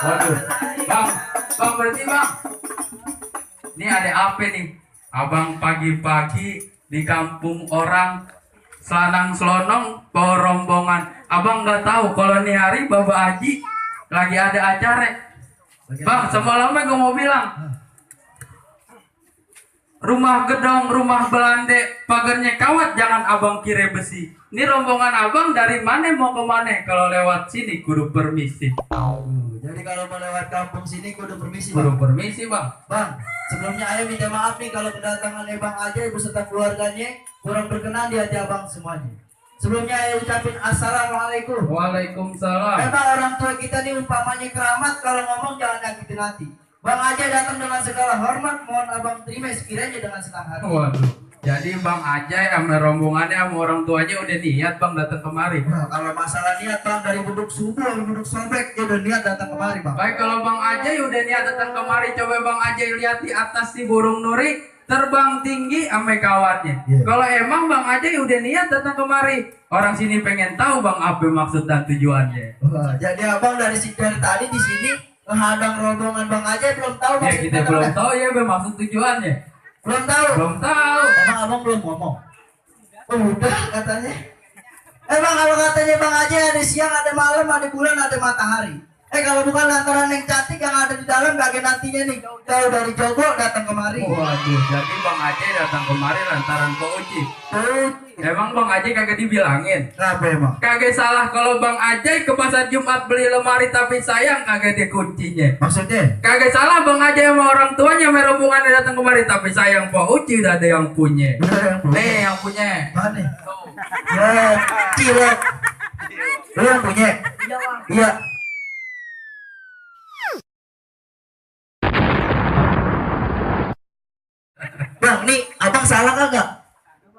Waduh, bang berarti bang, ini ada apa nih? Abang pagi-pagi di kampung orang selanang selonong bawa rombongan. Abang nggak tahu kalau nih hari Bapak Haji lagi ada acara. Bang, semalamnya gue mau bilang, rumah gedong, rumah belande, pagarnya kawat, jangan abang kira besi. Ini rombongan abang dari mana mau ke mana? Kalau lewat sini kudu permisi. Jadi kalau mau lewat kampung sini kudu permisi, Kudu Bang. permisi bang. Bang, sebelumnya ayah minta maaf nih kalau kedatangan Bang Ajay beserta keluarganya kurang berkenan di hati abang semuanya. Sebelumnya ayah ucapin assalamualaikum. Waalaikumsalam. Bang, orang tua kita nih umpamanya keramat, kalau ngomong jangan nyakitin hati. Bang Ajay datang dengan segala hormat, mohon abang terima sekiranya dengan senang hati. Waduh. Jadi Bang Ajay sama rombongannya sama orang tuanya udah niat bang datang kemari. Nah, kalau masalah niat bang, dari buduk subuh sampai buduk sobek dia udah niat datang kemari bang. Baik, kalau Bang Ajay udah niat datang kemari, coba Bang Ajay lihat di atas si burung nuri terbang tinggi sampai kawatnya. Yeah. Kalau emang Bang Ajay udah niat datang kemari, orang sini pengen tahu Bang apa maksud dan tujuannya. Wah, jadi abang dari tadi di sini menghadang rombongan Bang Ajay belum tahu Ya maksud kita kata belum apa? tahu ya maksud tujuannya. Belum tahu. Belum tahu. Emang abang belum ngomong. Oh, udah katanya. Emang kalau katanya Bang Ajay ada siang, ada malam, ada bulan, ada matahari. Kalau bukan lantaran yang cantik yang ada di dalam, kagak nantinya nih jauh dari Jogok datang kemari. Waduh, jadi Bang Ajay datang kemari lantaran Pak Uci. Emang Bang Ajay kagak dibilangin? Kenapa emang? Kagak salah kalau Bang Ajay ke pasar Jumat beli lemari tapi sayang kagak ada kuncinya. Maksudnya? Kagak salah Bang Ajay sama orang tuanya sama rombongannya datang kemari tapi sayang Pak Uci udah ada yang punya. Nih yang punya. Mana? Ya, cilok. Lu yang punya? Iya. Bang, nih abang salah kagak?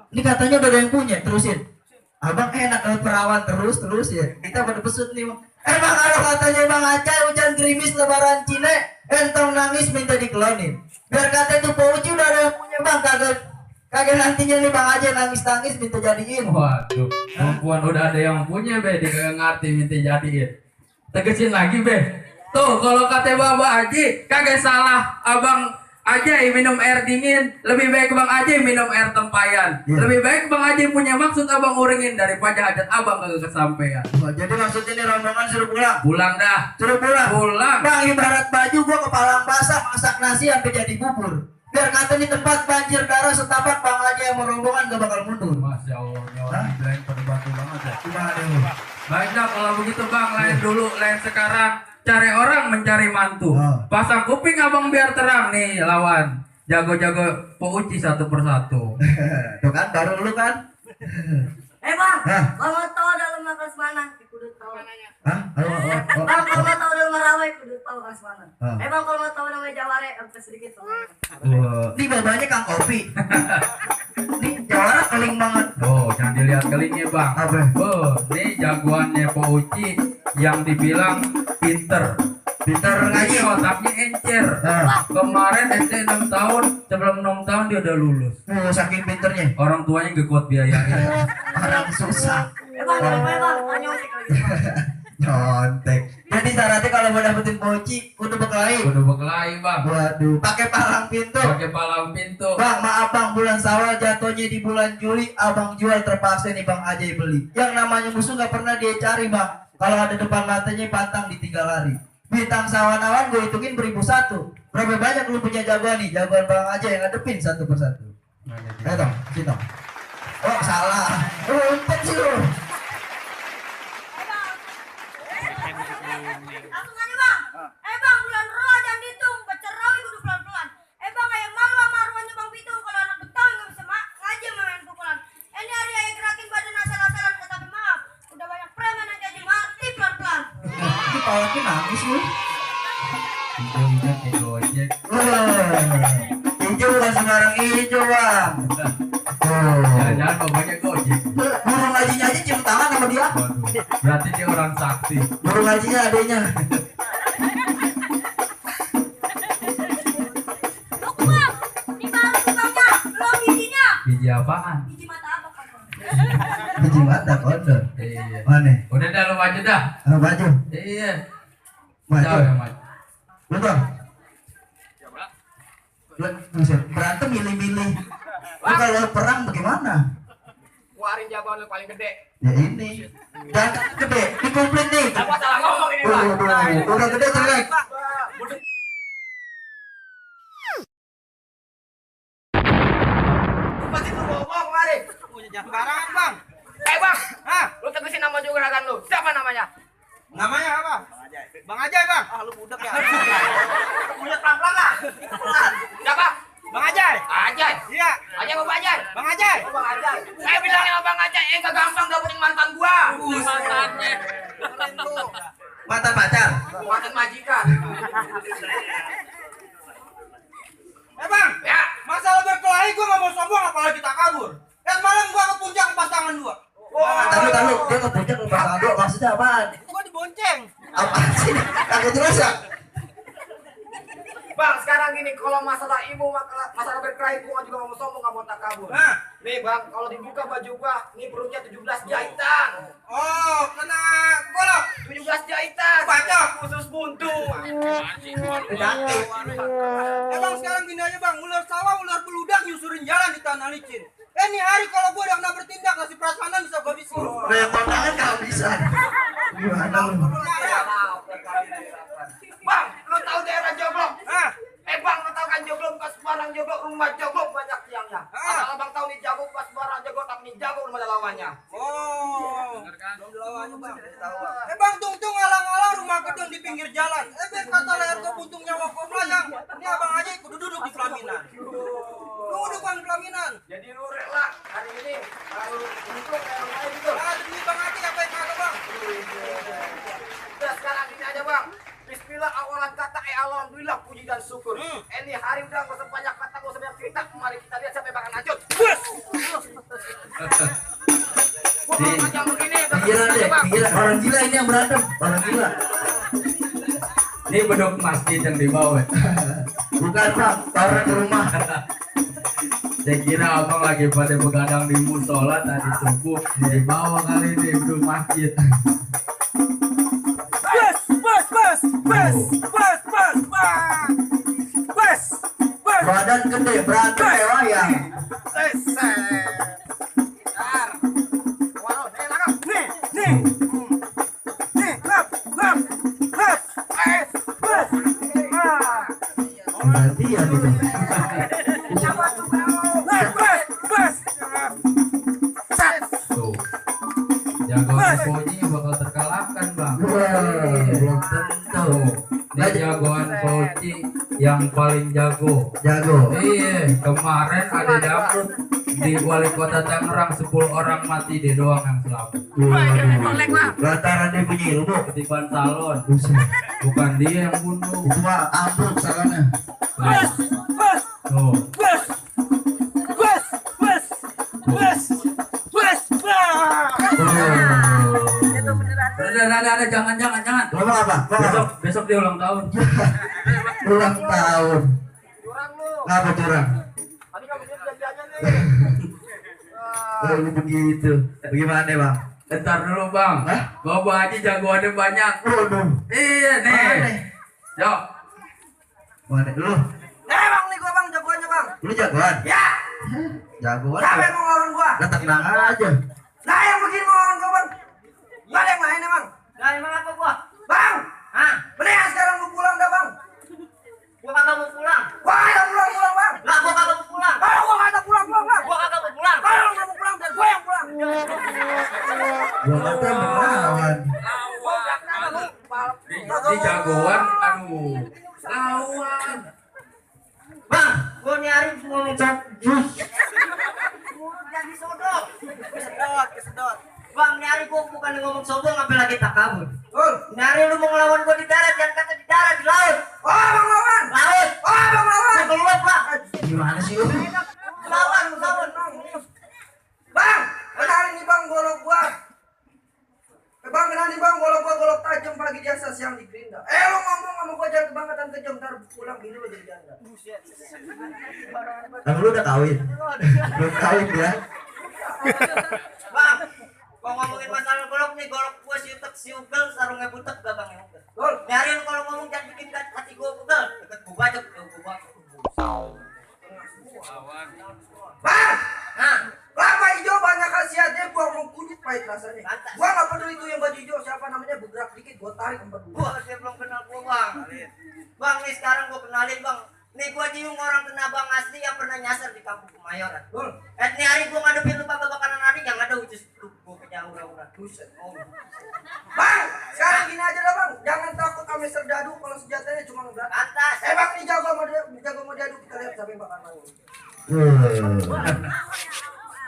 Ini katanya udah ada yang punya, terusin. Abang enak dapat perawan terus ya. Kita pada pesut nih, Bang. Emang kalau katanya Bang Ajay hujan gerimis lebaran Cina, entong nangis minta dikelonin. Biar kata itu Pak Uci udah ada yang punya Bang, kagak nantinya nih Bang Ajay nangis minta jadiin. Waduh, perempuan udah ada yang punya be, dia kagak ngerti minta jadiin. Tegesin lagi be. Tuh kalau kata Bapak Haji kagak salah Abang Ajay minum air dingin, lebih baik Bang Ajay minum air tempayan. Lebih baik Bang Ajay punya maksud abang uringin daripada hajat abang kagak kesampaian. Jadi maksudnya nih rombongan suruh pulang. Pulang dah. Suruh pulang. Pulang. Bang, ibarat baju gua kepalang basah masak nasi sampai jadi bubur. Biar kata di tempat banjir darah setapak Bang Ajay sama rombongan gak bakal mundur. Masya Allah, nyawa dibilang pada batu banget ya. Gimana nih? Baiklah kalau begitu Bang, lain dulu, lain sekarang. Cari orang mencari mantu. Pasang kuping abang biar terang nih lawan. Jago-jago Pak Uci satu persatu. Tuh kan baru lu kan. Bang, kalau mau tahu dalam makan mana? Kudu tahu. Hah? Bang, kalau mau tahu dalam marawai, kudu tahu kan mana? Bang, kalau mau tahu namanya Jaware, apa sedikit tahu. Ini babanya Kang Kopi. Ini Jawara keling banget. Oh, jangan dilihat kelingnya Bang. Apa? Oh, ini jagoannya Pak Uci yang dibilang pinter. Pintar ngaji. otaknya encer. Nah, Kemarin SD 6 tahun, sebelum 6 tahun dia udah lulus. saking pinternya. Orang tuanya gak kuat biayanya. Orang susah. Bang, tanya ojek lagi. Nyontek. Jadi syaratnya kalau mau dapetin poci, kudu berkelahi. Udah berkelahi bang. Waduh, pakai palang pintu. Pakai palang pintu. Bang, maaf bang, bulan Syawal jatuhnya di bulan Juli, abang jual terpaksa nih bang Ajay beli. Yang namanya musuh nggak pernah dia cari bang. Kalau ada depan matanya pantang ditinggal lari. Bintang sawan-awan gue hitungin 1001. Berapa banyak lu punya jagoan nih? Jagoan bang Ajay yang ngadepin satu persatu. Ayo dong, sini dong. Oh salah. Untung sih lu. Langsung aja bang. Bang, bulan roh jangan dihitung. Baca rawi kudu pelan-pelan. Bang, kayak malu sama arwahnya bang Pitung. Kalau anak Betawi nggak bisa ngaji main pukulan. Ini hari ayah gerakin badan asal-asalan. Tapi maaf, udah banyak preman yang jadi mati pelan-pelan. Ini palanya nangis lu. Hijau-hijau kayak gojek. Hijau bukan sembarang hijau bang. Jangan-jangan bapaknya gojek. Guru ngajinya aja cium tangan sama dia. Waduh, berarti dia orang sakti. Guru ngajinya adanya. Loh bang, ini baru bangnya. Belum bijinya. Biji apaan? Biji mata apa kan? Biji mata kondor. Iya. Mana? Udah dah lu maju dah. Baju. Iya. Maju. Jauh ya maju. Betul. Buset, berantem milih-milih. Lu kalau perang bagaimana? Keluarin jagoan lu paling gede. Ya ini. Dan gede, ini komplit nih. Apa salah ngomong ini, Bang? Udah gede jelek. Pasti lu bohong kemarin. Jangan barangan bang. Bang, Hah? lu tegesin nama juragan lu. Siapa namanya? Namanya apa? Bang Ajay bang. Ah lu budak ya. Punya pelan-pelan lah. Siapa? Bang Ajay. Ajay. Iya. Ajay apa Ajay? Bang Ajay. Bang Ajay. Saya bilangin sama Bang Ajay, enggak gampang dapetin mantan gua. Mantannya. Mantan pacar. Mantan majikan. Bang. Ya. Masalah berkelahi gua nggak mau sombong apalagi kita kabur. Malam gua ke puncak lepas tangan dua. Tahu, dia ke puncak lepas tangan dua, maksudnya apaan? Gua dibonceng. Apaan sih? Kagak jelas ya? Bang, sekarang gini, kalau masalah ibu, masalah berkelahi gua juga nggak mau sombong, nggak mau takabur. Nah. Nih Bang, kalau dibuka baju gua, nih perutnya 17 jahitan. Oh, kena golok. 17 jahitan. Baca. Khusus buntu. Bang sekarang gini aja bang, ular sawah, ular beludak nyusurin jalan di tanah licin. Ini hari kalau gua udah kena bertindak ngasih prasmanan bisa gua bisin. Banyak tangan kalau bisa. Gimana lu? Bang, lu tahu daerah Joglok? Hah? Bang, lu tahu kan Joglok bukan sembarang Joglok, rumah Joglok banyak tiangnya. Asal abang tahu nih jago bukan sembarang Joglok, tapi nih jago rumah lawannya. Oh. Belum dilawannya bang. Bang tungtung alang-alang rumah gedung di pinggir jalan. Biar kata leher gua buntungnya wakom layang. Ini abang aja kudu duduk di pelaminan. Lu duduk bang di pelaminan. Jadi lu rela hari ini kalau untung kayak orang gitu. Ah demi bang aja apa yang kata bang. Udah sekarang gini aja bang. Bismillah awalan kata alhamdulillah puji dan syukur. Ini hari udah gak usah banyak kata, gak usah banyak cerita. Mari kita lihat siapa yang bakal lanjut. Macam begini. Pikiran deh, pikiran. Orang gila ini yang berantem. Orang gila. Ini beduk masjid yang dibawa. Bukan bang, orang ke rumah. Saya kira abang lagi pada begadang di musola tadi subuh. Dibawa kali ini beduk masjid. Badan gede, berantem kayak wayang. Gantian itu. Tuh. Jagoan Koji bakal terkalahkan bang. Belum tentu. Ini jagoan Koji yang paling jago. Jago. Iya, kemarin ada dangdut di wali kota Tangerang 10 orang mati, dia doang yang selamat. Lantaran dia punya ilmu. Ketiban salon, bukan dia yang bunuh. Itu mah ambruk salahnya. Tuh. Udah, ada, jangan. Ngomong apa? Besok dia ulang tahun. Ulang tahun. Curang lu. Ngapa curang? Tadi kamu janji-janjiannya nih. Oh, ini begitu. Bagaimana bang? Ntar dulu bang. Hah? Bawa aja jagoannya banyak. Waduh. Iya nih. Mana? Yo. Mana lu? Bang nih gua bang jagoannya bang. Lu jagoan? Ya. Jagoan. Siapa yang mau lawan gua? Lah tenang aja. Nah yang begini mau lawan gua bang. Gak ada yang lainnya bang. Nah, emang apa gua? Bang. Hah? Mendingan sekarang lu pulang dah bang. Gua kagak mau pulang. Wah ada pulang bang. Lah, gua kagak mau pulang. Kalau gua kata pulang bang. Gua kagak mau pulang. Kalau lu nggak mau pulang dan gua yang pulang. Gua kata melawan. Gua udah kenapa lu? Di jagoan, aduh. Lawan. Bang, gua nyari mau ngecek jus. Mulut jadi sodok. Kesedot. Bang, nyari gua bukan ngomong sombong, apa lagi tak kabur. Ul. Nyari lu mau ngelawan gua di darat, jangan kata di darat, di laut. Oh bang lawan. Laut. Oh bang lawan. Gua keluar, Bang. Gimana sih lu? Lawan. Bang, kenalin nih bang golok gua. Bang kenalin nih bang golok gua golok tajam pagi jasa siang di gerinda. Lo ngomong sama gua jangan kebangetan kejam ntar pulang gini lo jadi janda. Tapi lu udah kawin? Belum kawin ya? Bang, gua ngomongin masalah golok nih, golok gua siutel, sarungnya butek, gabangnya ukel. Gol. Nyari lu kalau ngomong jangan bikin hati gua pegel. Deket gua bacok, gua bacok. Bang, Nah, kelapa hijau banyak khasiatnya gua mau kunyit pahit rasanya. Lantas. Gua nggak peduli itu yang baju hijau siapa namanya bergerak dikit gua tarik empat dulu. gua dia belum kenal gua, Bang. Bang, nih sekarang gua kenalin, Bang. Nih gua Jiung, orang Tenabang asli yang pernah nyasar di kampung Kemayoran. Gol. Nih hari gua ngadepin lu bakalan hari yang ada ucus lu gua punya aura-aura. Buset. Oh. Bang, sekarang gini aja dah bang, jangan takut kami serdadu kalau senjatanya cuma ngeberat. Lantas. Bang ini jago mau diadu kita lihat siapa yang bakal main.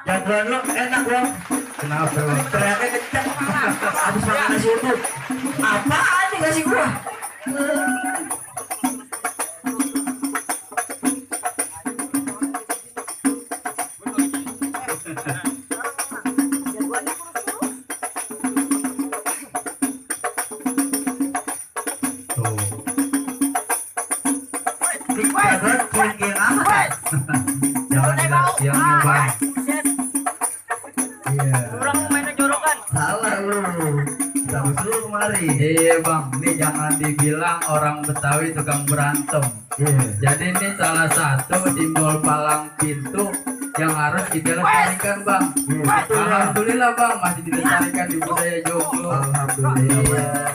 Jagoan lu enak bang. Kenapa bang? Teriaknya kenceng. Habis makan nasi uduk. Apaan nih ngasih gua? Jagoan kuing amat. Jangan yang nyobain. Iya. Orang mainnya jorokan. Salah lu. Bagus lu kemari. Iya bang, ini jangan dibilang orang Betawi tukang berantem. Iya. Jadi ini salah satu simbol palang pintu yang harus kita lestarikan bang. Iya, betul, Bang. Alhamdulillah bang, masih dilestarikan di budaya Joglo. Alhamdulillah.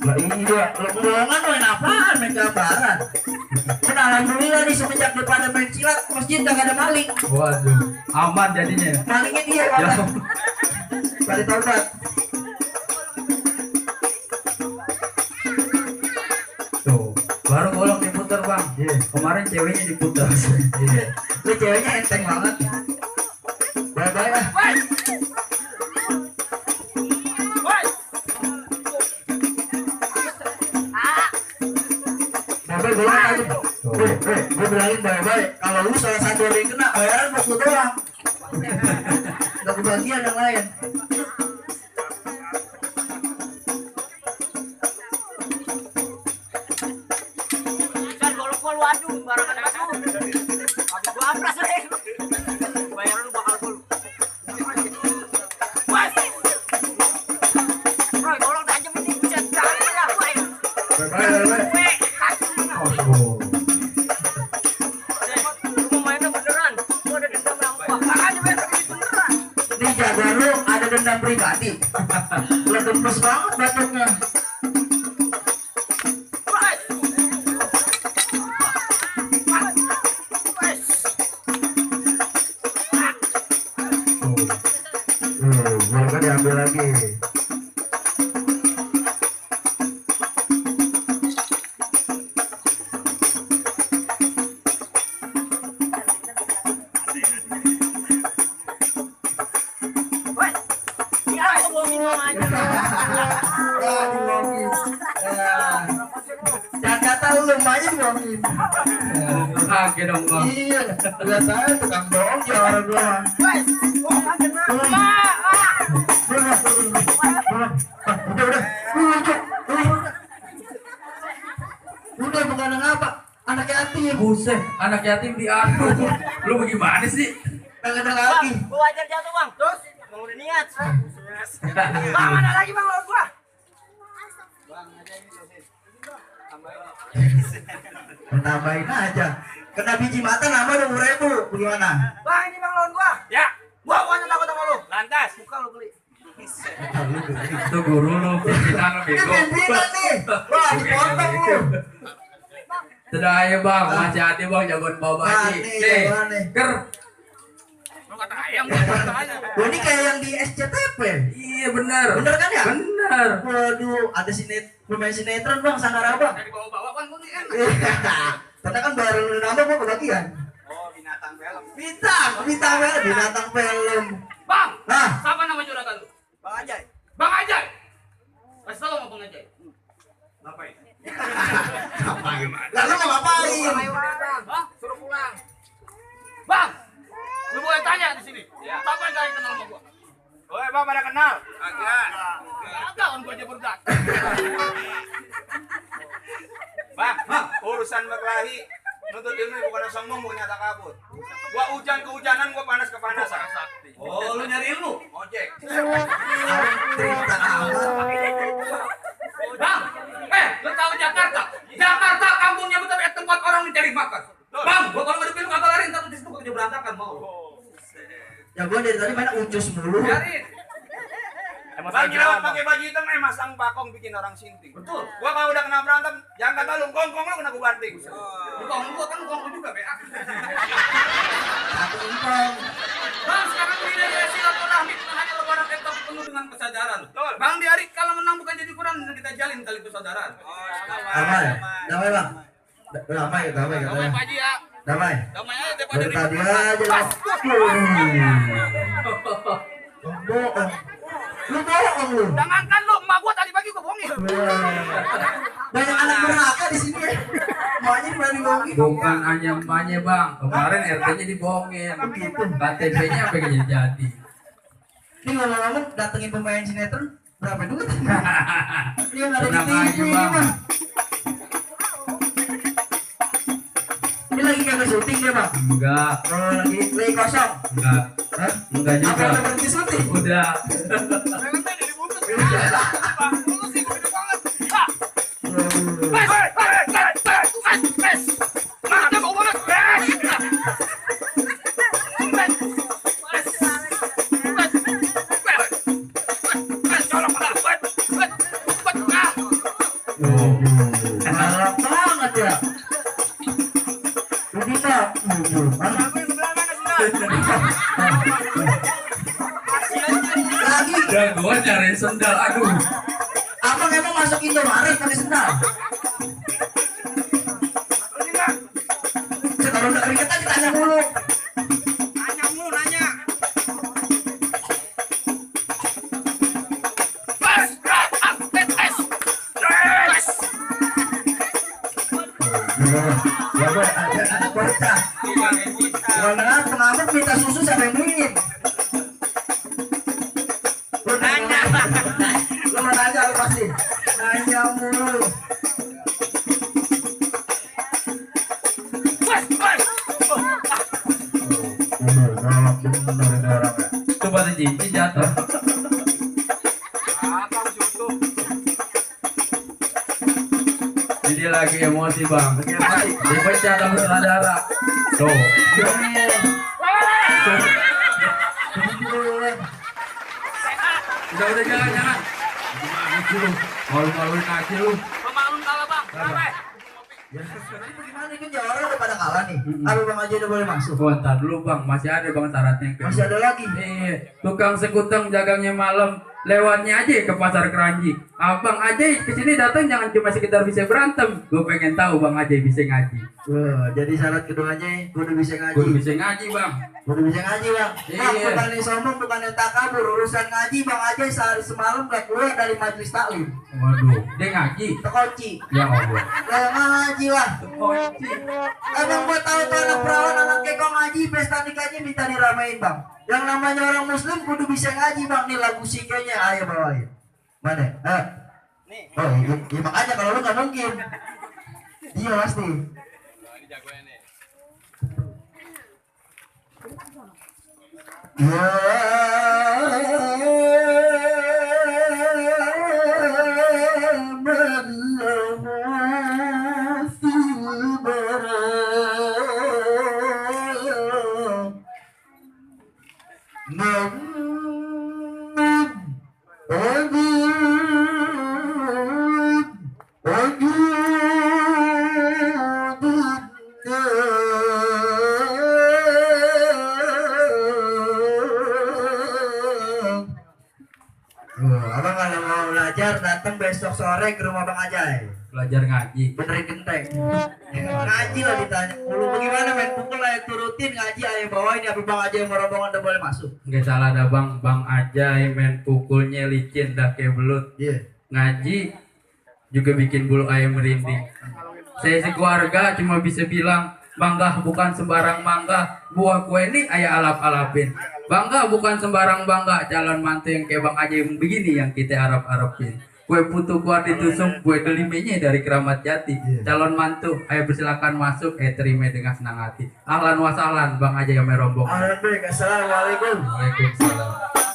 Lah iya, lo bohongan main apaan? Main gambaran. Kan alhamdulillah nih semenjak daripada main silat masjid gak ada maling. Waduh, aman jadinya. Malingnya dia Ya. kan. Kali taubat. Tuh, baru golok diputar bang. Iya. Kemarin ceweknya diputar. Iya. Lu ceweknya enteng banget. Bye-bye ah. Bye-bye golongan aja. Gue bilangin bye-bye. Kalau lu salah satu orang yang kena, bayaran buat lu doang. Gak kebagian yang lain. Dan golok gua lu adu barengan adu. Habis gua ampras deh. Bayaran lu bakal gua. Wes. Bro, golok tajam ini buset banget ya, woi. Bye-bye. Oh. Lu mau mainnya beneran. Gua ada dendam yang kuat. Makanya main beneran. Ini jagoan lu ada dendam pribadi. Lu gempes banget batuknya. Wes. Wes. Mereka diambil lagi. Wes. Ya, aku mau minum aja. Ya, dibohongin. Ya. Jangan kata lu aja dibohongin. Oke dong bang. Iya, lihat saya tukang bohong ya orang gua. Wes. Oh, kagak. Buset, anak yatim diadu. Lu bagaimana sih? Enggak ada lagi. Gua ajar jatuh bang. Terus? Bang udah niat. Bang ada lagi bang lawan gua. Tambahin aja. Kena biji mata nambah 20.000. Gimana? Bang ini bang lawan gua. Ya. Gua bukannya takut sama lu. Lantas. Buka lu beli. Itu guru lu, pimpinan lu Ini bego. pimpinan nih. Wah, dipotong lu. Sudah ayo bang, masih ada bang jagoan bawa Nah, baji. nih, Nih, jagoan nih. ker. Lu kata ayam gua kata ayam. Wah, ini kayak yang di SCTV. Iya benar. Bener kan ya? Benar. Waduh, ada pemain sinetron bang, Sanggar Abang. Dari bawa-bawa kan gua nih enak. Karena kan baru nambah gua kebagian. Oh binatang film. Bintang film, binatang film. Bang. Nah, Siapa nama juragan lu? Bang Ajay. Bang Ajay. Kasih tau sama Bang Ajay. Ngapain? ngapain? Lalu mau ngapain? Hah? Suruh pulang. Bang, lu boleh tanya di sini. Siapa yang kalian kenal sama gua? Oh, bang pada kenal? Agak. Agak kan gua aja berdat. Bang, urusan berkelahi nuntut ilmu bukan sombong, bukan nyata kabur. Gua hujan kehujanan, gua panas kepanasan. Oh, lu nyari ilmu? Ojek. Cerita amat. Bang, lu tahu Jakarta? Jakarta kampungnya betul tempat orang mencari makan. Bang, gua kalau ngadepin lu kagak lari, ntar di situ gua berantakan mau. Ya gua dari tadi main uncus mulu. Nyariin. Bang, jerawat pakai baju hitam masang pakong bikin orang sinting. Betul. Gua kalau udah kena berantem, jangan kata lu kongkong lu kena gua banting. Lu kong gua kan kong juga, Be. Satu umpang. Bang, sekarang ini dari silaturahmi hanya lebaran kita penuh dengan kesadaran. Betul. Bang di hari kalau menang bukan jadi kurang kita jalin kali persaudaraan. Damai, damai bang. Damai, damai, Damai damai. Pak Haji ya. Damai. Damai aja daripada Dari tadi ribut. aja bang. Bohong. Lu bohong lu. Jangankan lu, emak gua tadi pagi gua bohongin. Banyak anak neraka di sini. Makanya berani bohongin. Bukan hanya emaknya bang, kemarin RT-nya dibohongin. KTP-nya apa yang jadi? Ini ngomong-ngomong datengin pemain sinetron berapa duit? Ini yang ada di Tenang TV aja, ini Bang. bang. Ini lagi kagak syuting dia bang. Enggak, Oh lagi play kosong. enggak, Hah? enggak Apa juga. udah berhenti syuting? Udah. Bang, lu sih gede banget. Ah, Waduh. pes. Nah, dia bau banget. Galak banget ya. Ini pak. Lagi. Dan gua cari sendal, aduh. Abang emang masuk Indomaret pakai sendal? Kalau udah keringetan ditanya mulu. Nanya mulu, nanya. Pes. Ya boy, ada anak bocah. Kalau dengar pengamuk minta susu siapa yang ingin? Lu nanya. Lu mau nanya lu pasti. Nanya mulu. Coba tuh Cici jatuh. Jadi lagi emosi bang. Dipecah sama saudara. Tuh. Udah jangan. Gimana sih lu? Malu-maluin aja lu. Pemaklum kalah, Bang. Sampai. Ya, gimana ini orang udah pada kalah nih. Apa bang aja udah boleh masuk? Oh, ntar dulu bang, masih ada bang syaratnya. Masih ada lagi. Tukang sekutang dagangnya malam, lewatnya aja ke pasar Keranji. Abang aja kesini datang jangan cuma sekedar bisa berantem. Gue pengen tahu bang aja bisa ngaji. Wah, jadi syarat keduanya kudu bisa ngaji. Gue bisa ngaji bang. Kudu bisa ngaji bang. Bang, Iya. bukannya sombong, bukannya takabur. Urusan ngaji bang aja sehari semalam gak keluar dari majelis taklim. Waduh, dia ngaji. Tekoci. Ya Allah. Gak ngaji lah. Koci. Emang gue tahu tuh anak perawan, anak keko ngaji, pesta nikahnya minta diramein bang. Yang namanya orang muslim kudu bisa ngaji bang. Nih lagu sikenya, ayo bawain. Mana? Nih. Oh, iya makanya kalau lu gak mungkin. Iya pasti. Abang kalau mau belajar datang besok sore ke rumah Bang Ajay. Belajar ngaji. Benerin genteng. Ngaji lah ditanya. Lu bagaimana main pukul lah turutin ngaji ayo bawain ya Bang Ajay yang rombongan udah boleh masuk. Nggak salah dah bang, Bang Ajay main pukulnya licin dah kayak belut. Iya. Ngaji juga bikin bulu ayam merinding. Saya sekeluarga cuma bisa bilang, bangga bukan sembarang bangga, buah kue ini ayah alap-alapin. Bangga bukan sembarang bangga, calon mantu yang kayak Bang Ajay begini yang kita harap-harapin. Kue putu kuat ditusuk, kue delimenya dari Keramat Jati. Calon mantu, ayo bersilakan masuk, terima dengan senang hati. Ahlan wa sahlan, Bang Ajay yang merombong. Assalamualaikum. Waalaikumsalam.